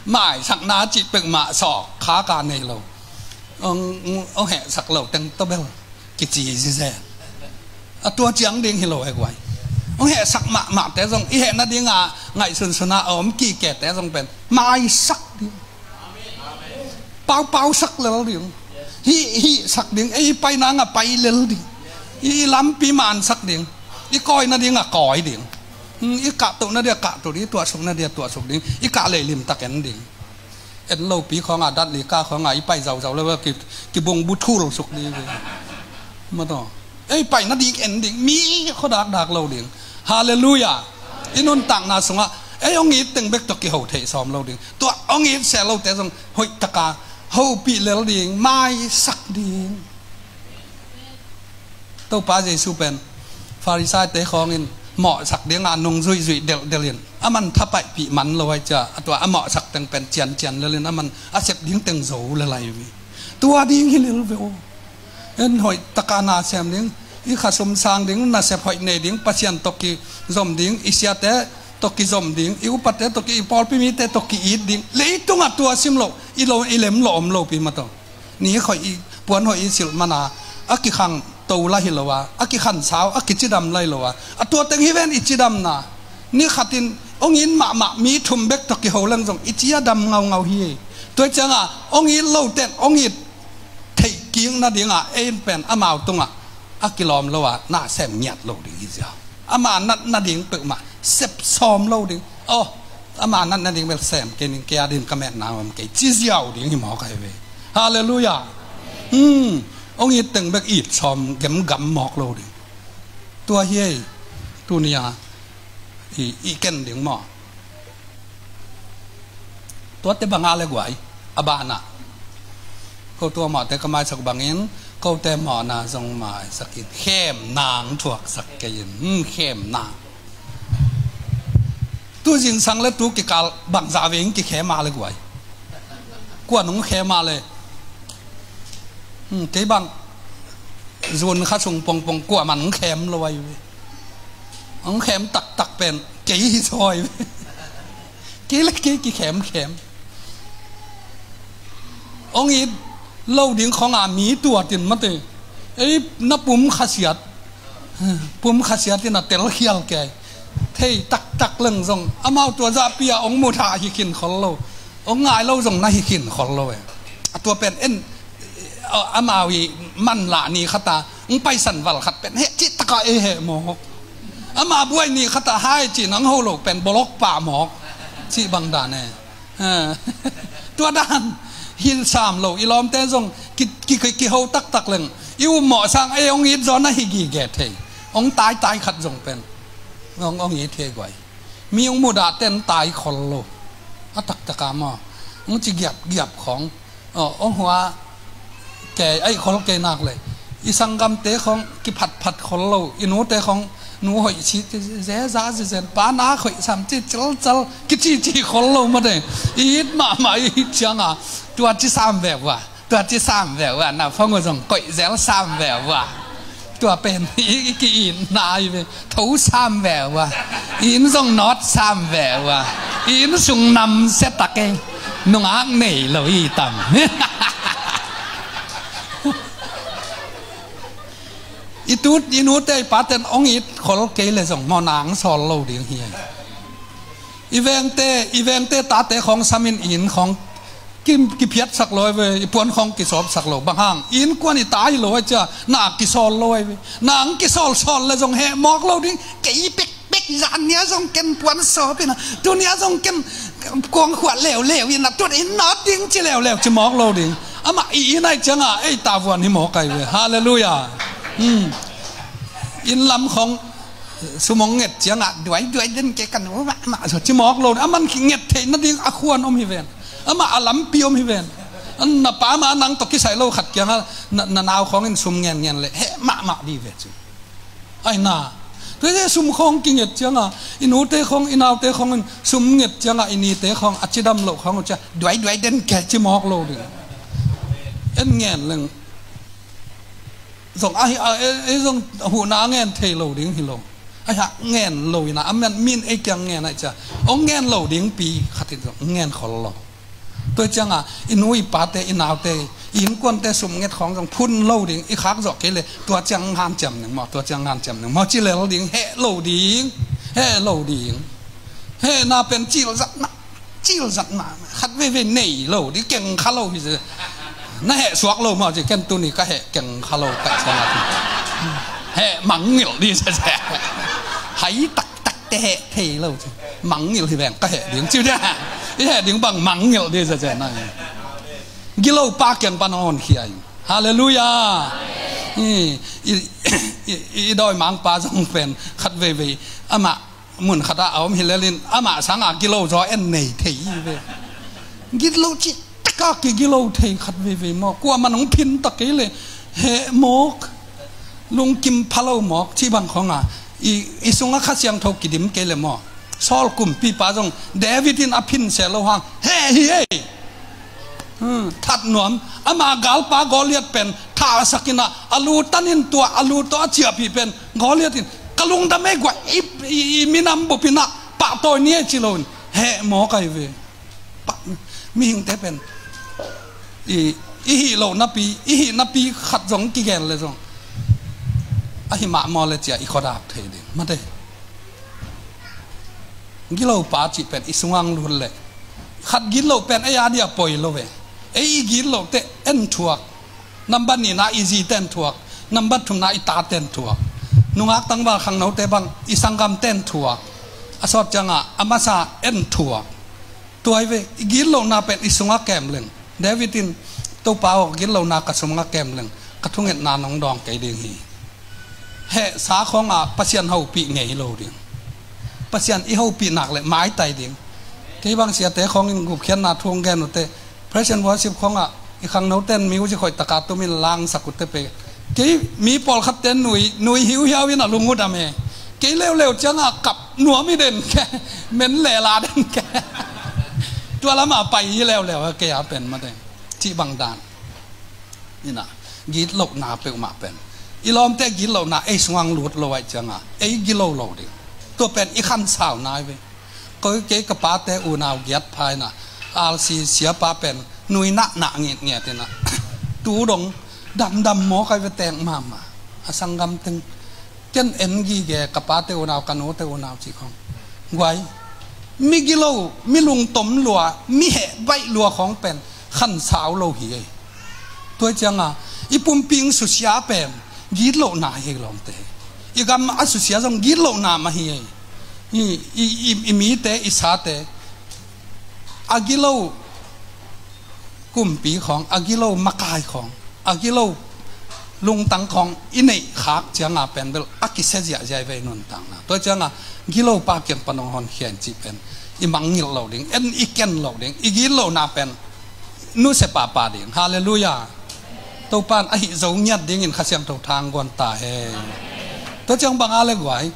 Maisakna cih peuhmah sawk khaka nei lo. Ong, ong, ong hehsak lo teng tawh bel kici zizen. A tua ciang ding hi lo e guai. Ong hehsak mahmahte zong i heh nadinga ngaihsunsun a om kikete zong pen maisak ding. Paupau sak lel ding. Hih, hih sak ding. Ei pai nanga pai lel ding. I lampi man sak ding. I kawi nadinga kawi ding. Hmm, i kahtoh nadia kahtoh ding. I tuahsuk nadia tuahsuk ding. I kah lei limtak en ding. En lopi khawnga, datli kah khawnga i pai zauzau le ki, kibung buthul suk ding. Mataw. Ei pai nading en ding, mi khuadak dak lo ding. Halleluiah. I nuntakna sungah ei ong it teng bek tawh kiho theih sawm lo ding. Tua ong it seh lote zong hoih taka hopih lel ding, maisak ding. Topa Jesu pen Farisai-te khawngin mawhsak dinga nung zuihzuih delhdelhin a man thapaihpih man lo ahih cia, a tua a mawhsak teng pen ciancian lelin a man a sep ding teng zo lel ahi ve. Tua ding hi lel ve aw. En hoih taka na sem ding, i khasum sang ding, nasep hoih nei ding, Pasian tawh kizom ding, i siate tawh kizom ding, i upate tawh ki, i pawlpi mite tawh ki-it ding. Leitungah tua sim loh, i lo, i lem lo om lopi mataw. Ni hoih i, puan hoih i silh mana a kikhang to la hi lo a, a kikhan sau a kicidam la hi lo a, a tua teng hi ven i cidamna. Ni khatin ong it mahmah mi thum bek tawh kiho leng zong i ci a dam ngaungau hi. Tua cianga ong it lote ong it theih kik nadinga ei in pen amau tungah a kilawm lo a na sem ngiat lo ding hi zia. Ama natna ding peuhmah sep sawm lo ding. Oh, ama natna ding bel sem kei ning, kei a din ka metna om kei ci ziau ding hi mawk ahi ve. Halleluiah. Hmm. Ong it teng bek it sawm gemgam mawk lo ding. Tua hi ei. Tunia i, i ken ding maw? Tuate banga le guai a banah ko tua mawhte ka maisak bangin kote mawhna zong maisakin khem nang thuaksak kei in. Hmm, khem nang. Tu zingsang le tu kikal bangzah veng kikhem a le guai. Kua nung khem a le. Hmm, kei bang zun kha sung pongpong kua man khem lo ai ve. Ong khem taktak pen kei hi sawi ve. Kei le kei kikhemkhem. Ong it lo ding khonga mi tuatin mate. Ei na pum khasiat. Pum khasiat in a telkhial kei. Thei taktak leng zong amau tua zahpi a ong mutha hi khin khol lo. Ong ngai lo zong na hi khin khol lo e. A tua pen en, a, amau i manlah ni khata ong paisan val khat pen heh cih taka ei heh mawk. Ama buai ni khata hai ci nang ho lo pen bolok pah mawk. Cih bang dan e. Ha. Tua dan hin sam lo i lawmte zong ki, ki, ki, kiho taktak leng i um mawh sang ei ong it zaw na hi gige thei. Ong taitai khat zong pen ong, ong it thei guai. Mi ong mudah ten tai khol lo. A taktaka maw ong ci giapgiap khong. Aw, ong hua kei aih khol kei nak le i sanggamte khong kiphatphat khol lo, i nute khong nu hoih si zeza zizen, pa nak hoih sam ci cilcal kicici khol lo mate. I it mahmah i it cianga tua ci sam ve ua, tua ci sam ve ua, na phong uh zong koih zel sam ve ua. Tua pen i, i ki-itna ahi ve. Tho sam ve ua. Inn zong nawt sam ve ua. Inn sung namsia tak e. Nungak nei lo i tam. I tu i nute i paten hong it khol kei le zong maw, na hong sawl lo ding hi. I vengte, i vengte tate khawng samin inn khawng ki, kiphiatsak lo ai ve, i puan khawng kisawpsak lo. Bang hang, innkuan i ta hi lo ai cia, na kisawl lo ai ve. Na hong kisawlsawl le zong heh mawk lo ding. Kei pek pek zan nia zong ken puan sawp ina, tu nia zong ken kuang khuah leuleu ina, tut in nawt ding ci leuleu ci mawk lo ding. Amah i inn ai cianga ei tavuan hi mawk ai ve. Halleluiah. Hmm. Inn lam khawng sum hong nget cianga duai duai den ke ka nu mah mah zaw ci mawk lo ding. Aman ki nget theih nading a khuan om hi ven. Amah a lampi om hi ven. An na pa mah nang tawh kisai lo khat kianga na, na nau khawngin sum ngen ngen le heh mahmah dih ve ci. Ai na. Tuate sum khawng kinget cianga, i nute khawng, i naute khawngin sum nget cianga, i nite khawng a cidam loh khawng uh cia, duai duai den ke ci mawk lo ding. En ngen leng. Zong ahi, a, e, e zong huhna a ngen thei lo ding hi lo. Ai ha, ngen lo ina, a men min ei kiang ngen ai cia. Ong ngen lo ding pi khatin zong ngen khol lo. Tua cianga i nu i pate, i naute, i innkuante sum nget khawng zong phun lo ding, i khak zawh kei le tua ciang hanciam ning maw, tua ciang hanciam ning maw ci lel ding. Heh lo ding. Heh lo ding. Hehna pen cilzatna, cilzatna khat veivei nei lo ding, keng kha lo hi se. Na heh suak lo maw ci, ken tuni ka heh keng kha lo ka cianga. Heh mangngilh ding se se. Hai tak tak te heh thei lo ci. Mangngilh hi veng ka heh ding ci dia. I heh ding bang mangngilh ding zazen na. Gilo pa kiang pan hong honkhia in. Halleluiah. I, i, i, i dawimangpa zong pen khat veivei amah mun khatah a om hi lelin amah sanga gilo zaw en nei thei hi ve. Gilo ci taka kigilo thei khat veivei maw. Kuaman hong phin tak kei le heh mawk, lungkim pha lo mawk cih bang khawnga i, i sunga Kha Siangtho kidim kei le maw. Saul kumpipa zong David in a phin seh lo hang heh hi ei. Hmm, that nuam. Ama galpa Goliath pen thahsak ina a lu tanin tua a lu tawh a ciahpih pen Goliath in ka lungdam ei guai, i, i, i minam bup ina pahtawi ni ei ci loin heh mawk ai ve. Pah, mihingte pen i, i hih loh napi, i hih napi khat zong kigen le zong ahi mah maw le cia i khuadak thei ding. Mate. Gilopa cih pen i sungang lut le khat gitloh pen ei a dia poi lo ve. Ei i gitloh te en thuak. Nambat nihna i zi ten thuak. Nambat thumna i ta ten thuak. Nungak tangval khangnote bang i sanggam ten thuak. A sawt cianga a masa en thuak. Tuai ve, i gitlohna pen i sungah kem leng. David in, Topa aw, gitlohna ka sungah kem leng ka thungetna nong dawng kei ding hi. Hehsa khawngah Pasian hopih ngei lo ding. Pasian i hopih nak le maitai ding. Kei bang siate khawngin gupkhiatna thu hong gen uhte, Praise and Worship khawngah i khangnoten music hoih taka tumin langsak uhte pe. Kei mi pawlkhatte nui, nui hiuhiau in a lung uh dam e. Kei leuleu ciangah kap nuam i den ke, men lela den ke. Tua lamah pai hi leuleu a kei a pen mate. Cih bang dan. Ina, gitlohna peuhmah pen i lawmte gitlohna ei sungah lut lo aih ciangah ei gilo lo ding. Tua pen i khansauna ahi ve. Koi kei ka pate unau giat pha ina, alsi siapa pen nui nahnah ngitnget ina, tu dong damdam mawk ahi ve, teng mahmah. A sanggam teng ken en gige, ka pate unau, ka nute unau cih khawng. Guai, mi gilo, mi lungtom lua, mi heh baih lua khawng pen khansau lo hi ei. Tua cianga i pumpi susia pen gitlohna hi lawmte. I gam a susia zong gitlohna mah hi ei. I, i, i, i mite, i sate a gilo kumpi khawng, a gilo makai khawng, a gilo lungtang khawng i neih khak cianga pen bel a kisia ziahziah i vei nuntakna. Tua cianga gilopa kiang pan hong honkhia in cih pen i mangngilh loh ding, en i ken loh ding, i gitlohna pen nusia pahpah ding. Halleluiah. Topa in ahi zo ngiat dingin Kha Siangtho thang guan ta hen. Tua ciang bang a le guai.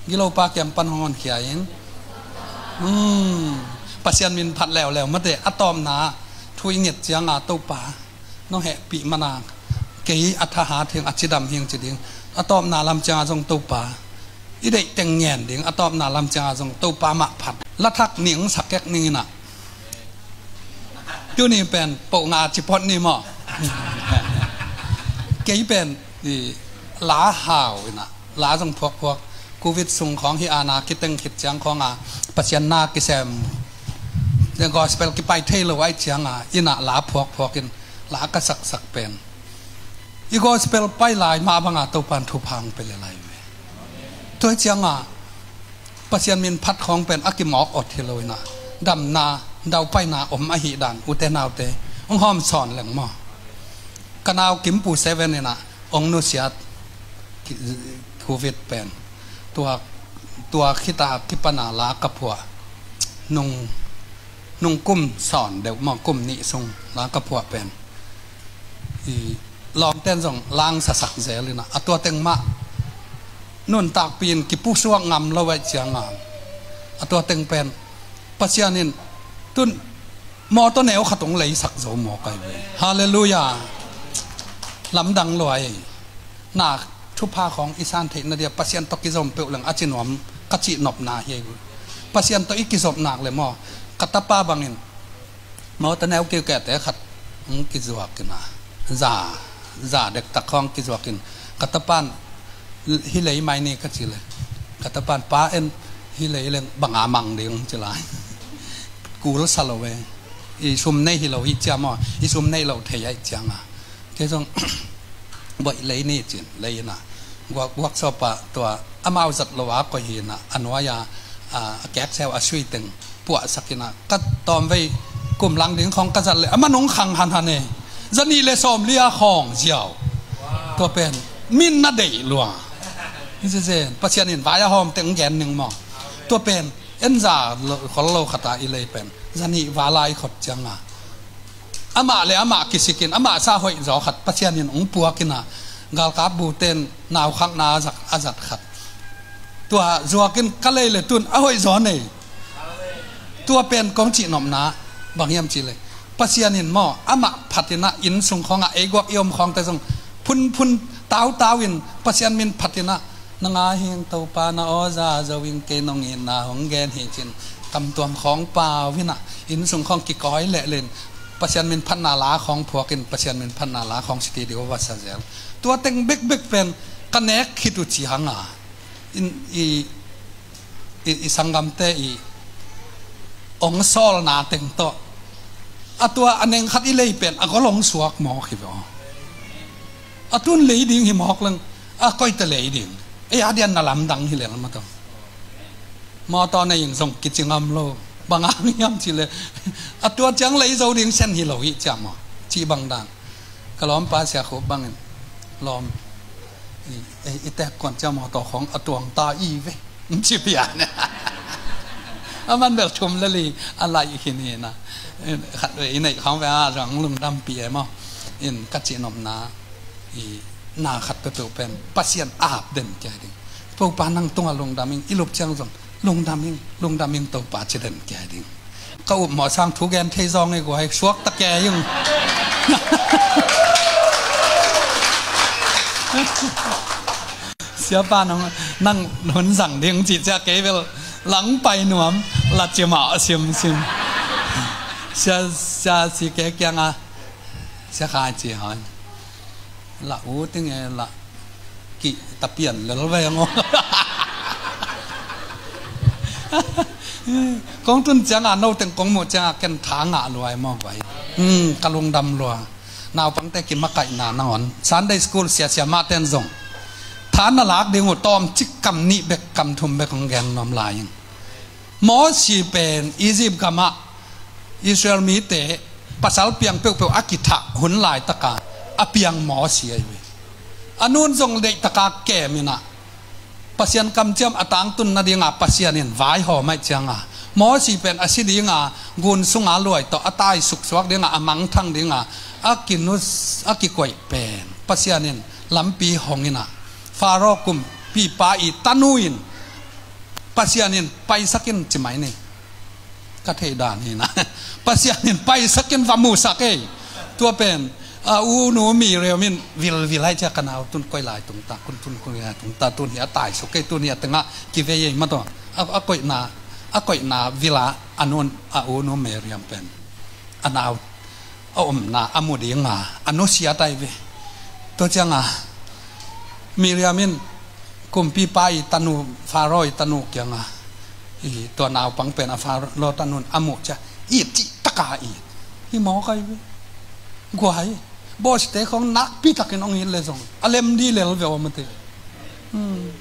Gilopa kiang pan hong honkhia in. Hmm. Pasian min phat leuleu mate, a tawpna thu i nget cianga Topa nong hehpih mana kei a thahat hing, a cidam hing ci ding. A tawpna lam cianga zong Topa i deih teng ngen ding, a tawpna lam cianga zong Topa mah phat. Lathak ning, sakek ning ina. Tuni pen poh nga ci phot ni maw. Kei pen i la hau ina, la zong phuakphuak. Covid sung khawng hi ana kiteng khit ciang khawng a Pasian na kisem, gospel kipai thei lo ai cianga ina la phuakphuak in la ka saksak pen i gospel pai lai mah banga Topan thupha hong pe le lai ve. Tua hi cianga Pasian min phat khawng pen a kimawk awt hi lo ina, damna daupaina om ahi dan ute naute hong hawm sawn leng maw. Ka nau Kimpu seven ina hong nusiat ki-, Covid pen tua, tua khita kipana la ka phuah nung, nung kum sawn deuh maw, kum nih sung la ka phuah pen i lawmten zong langsasak zel ina, a tua teng mah nuntakpi in kipusuak ngam lo ai cianga a tua teng pen Pasian in tun mawtaw neu khat hong leisak zo mawk ai ve. Halleluiah. Lamdang lua ei. Na thupha khawng i san theihna dia Pasian tawh kizom peuh leng a cinuam ka cihnopna hi ei. Pasian tawh i kizopnak le maw, ka tapa bangin mawtaw neu kiukete khat hong kizuak ina, za, za dektak khawng kizuak in ka tapan hi lei mai ni ka ci le ka tapan pa en hi lei leng banga mang ding hong ci lai. Kul sa lo e. I sum nei hi lo hi cia maw, i sum nei lo thei ai cianga kei zong boih lei ni cin lei ina guak, guak sawpa tua amau zat lo a koih hi ina a nuai a, a, a kek seu a sui teng puahsak ina ka tawmvei kum lang ding khawng ka zat le a manung khang hanhan e. Zanih le sawm lia khawng ziau. Tua pen min na deih lua. Pasian in vai a hawm teng gen ning maw. Tua pen en za khol lo khata i lei pen zanih vala i khot cianga amah le amah kisikin amah sa hoih zaw khat Pasian in hong puak ina galkap buten naukhakna a zat, a zat khat tua zuakin ka lei le tun a hoih zaw nei. Tua pen kong cihnopna bang hiam ci le Pasian in maw amah phat ina inn sung khawngah ei guak i om khawngte zong phunphun tautau in Pasian min phat ina na ngai hing Topa na aw za zo in kei nong itna hong gen hi cin kamtuam khawng pau ina inn sung khawng kikawi leh len Pasian min phatna la khawng phuakin Pasian min phatna la khawng studio va sa zel. Tua teng bekbek pen ka nek khit uh ci hanga in i, i, i sanggamte i ong sawlna teng tawh a tua a neng khat i lei pen a gol ong suak mawk hi ve aw. A tun lei ding hi mawk leng a koite lei ding. Ei a dian na lamdang hi lel ma tawh mawtaw na ing zong kici ngam lo. Bang ang hiam ci le a tua ciang lei zo ding sen hi lo hi ciam aw ci bang dan. Ka lawmpa Sia Khup bangin lawm i, i, i tek kuan ciam aw tawh khawng a tuang ta i ve. Ci pian a man bel thum le li a laih khin hi na. Khat ve i neih khawng ve a zong lungdam pi e maw. In ka cihnopna i na khat peuhpeuh pen Pasian ap den kia ding. Topa nang tungah lungdam ing i lup ciang zong lungdam ing, lungdam ing Topa ci den kia ding. Ka up mawh sang thu gen thei zawng i guai suak ta kei ung. Siapa nang, nang hun zang ding ci cia kei bel lang pai nuam la ci mah a sim sim. Sia, sia si ke kiang a sia khai ci hoi. La u ting e la ki tapian lel ve ngo. Kong tun cianga no teng kong muh cianga ken tha ngah lua i maw vai. Hmm, ka lungdam lua. Naupangte kimakaihna nangawn Sunday school siasia mahten zong tha na lak ding uh tawm cik kam nih bek kam thum bek hong gen nuam lai ing. Mosi pen Egypt gamah Israel mite pasal piang peuhpeuh a kithah hun laitaka a piang Mosi ahi ve. A nun zong deihtaka kem inah Pasian kamciam a tangtun nadinga Pasian in vaihawm aih cianga Mosi pen a si dinga gun sunga luai tawh a taisuk suak dinga a mangthang dinga a kinus a kikoih pen Pasian in lampi hong inah Faro kumpipa i tanu in Pasian in paisak in ci mai ni. Ka theih dan hi na. Pasian in paisak in va musak ei. Tua pen a u nu Miriam in vilvil hai cia ka nau tun koi lai tung ta, kun tun koi lai tung ta, tun hi a taisuk ei, tun hi a tengah kivei ei mataw. A, a koihna, a koihna vila a nun a u nu Miriam pen a nau a omna a mu dinga a nusiat ai ve. Tua cianga Miriam in kumpipa i tanu, Faro i tanu kianga i tua naupang pen a Faro tanu in a muh ciang i cih taka i hi mawk ai ve. Guai, bawsite khawng nakpi takin hong it le zong a lem di lel ve aw mate. Hmm.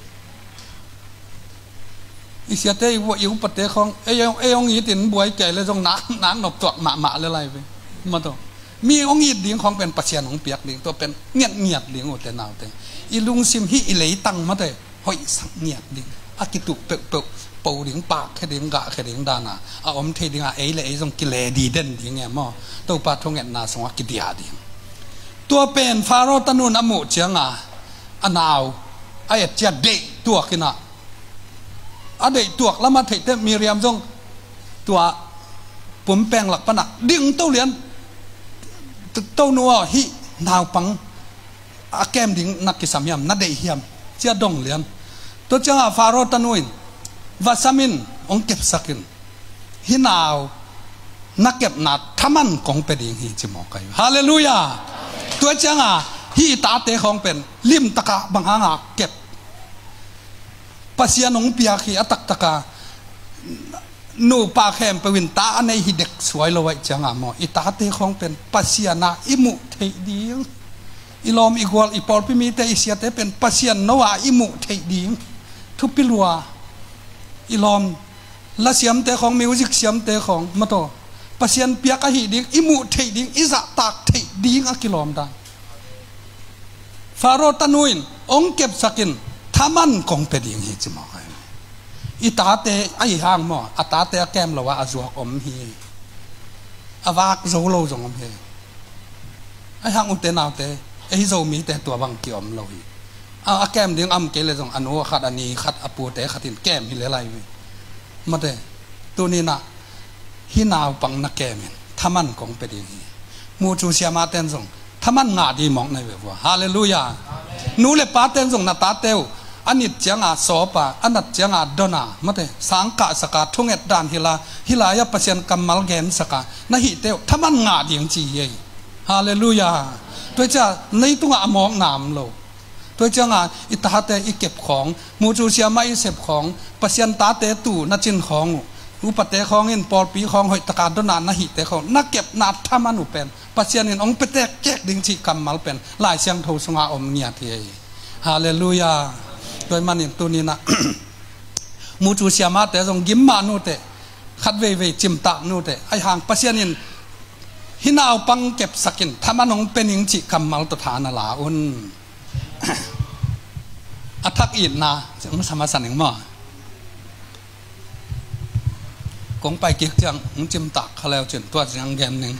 I siate i upate khawng ei, ei hong itin buai kei le zong nak, nak nop tuak mahmah le lai ve. Mato. Mi hong it ding khawng pen Pasian hong piak ding, tua pen ngiatngiat ding ute naute. I lungsim hih i leitang mate hoihsak ngiat ding. A kituh peuhpeuh po ding, pakkhia ding, gahkhia ding dana a om thei dinga ei le ei zong kile di den ding e maw. Topa thungetna sungah kidia ding. Tua pen Faro tanun a muh cianga a nau a et cia deih tuak inah a deih tuak lama theihte Miriam zong tua pumpeng lak pana ding to lian. Tonu aw, hih naupang a kem ding na kisam hiam, na deih hiam, cia dong lian. Tua cianga Faro tanu in vasam in hong kepsak in hih nau na kepna thaman kong pe ding hi ci mawk ai. Halleluiah. Tua cianga hih i tate khawng pen limtaka bang hanga kep Pasian hong piak hi a taktaka nupa khempeuh in ta a nei hi dek suai lo aih cianga maw i tate khawng pen Pasian a i muh theih ding. I lawm i gual i pawlpi mite i siate pen Pasian no a i muh theih ding. Thupi lua. I lawm lasiamte khawng, music siamte khawng mataw Pasian piak ahi ding i muh theih ding, i zahtak theih ding a kilawm dan. Faro tanu in hong kepsak in thaman kong pe ding hi ci mawk ai. I tate ahi hang maw a tate a kem lo a a zuak om hi. A vak zo lo zong om hi. Ahi hang ute naute, ei Zomite tua bang kiom lo hi. A, a kem ding am kei le zong a nu a khat, a ni khat, a pute khat in kem hi le lai hi. Mate, tuninah hih naupang na kem in thaman kong pe ding hi. Mucu siama ten zong thaman ngah di mawk nai ve vua. Halleluiah. Nu le pa ten zong na tate uh a nit cianga sawpa, a nat cianga dona, mate, sangkahsaka, thunget dan hila, hilai-a Pasian kammal gensaka na hihte uh thaman ngah ding ci hi ei. Halleluiah. Tua cia leitungah a mawkna om lo. Tua cianga i tate i kep khawng, mucu siama i sep khawng, Pasian tate tu na cin khawng uh, upate khawng in pawlpi khawng hoihtaka dona na hihte khawng na kepna thaman uh pen Pasian in hong petek kek ding cih kammal pen Lai Siangtho sunga om ngiat hi ei. Halleluiah. Tua manin tuninah mucu siamate zong gim mah nute, khat veivei cimtak nute, ahi hang Pasian in hih naupang kepsak in thaman hong pe ning cih kammal tawh tha na la un. A thak itna hong sa masa ning maw. Kong pai kik ciang hong cimtak kha leu cin tua ciang gen ning.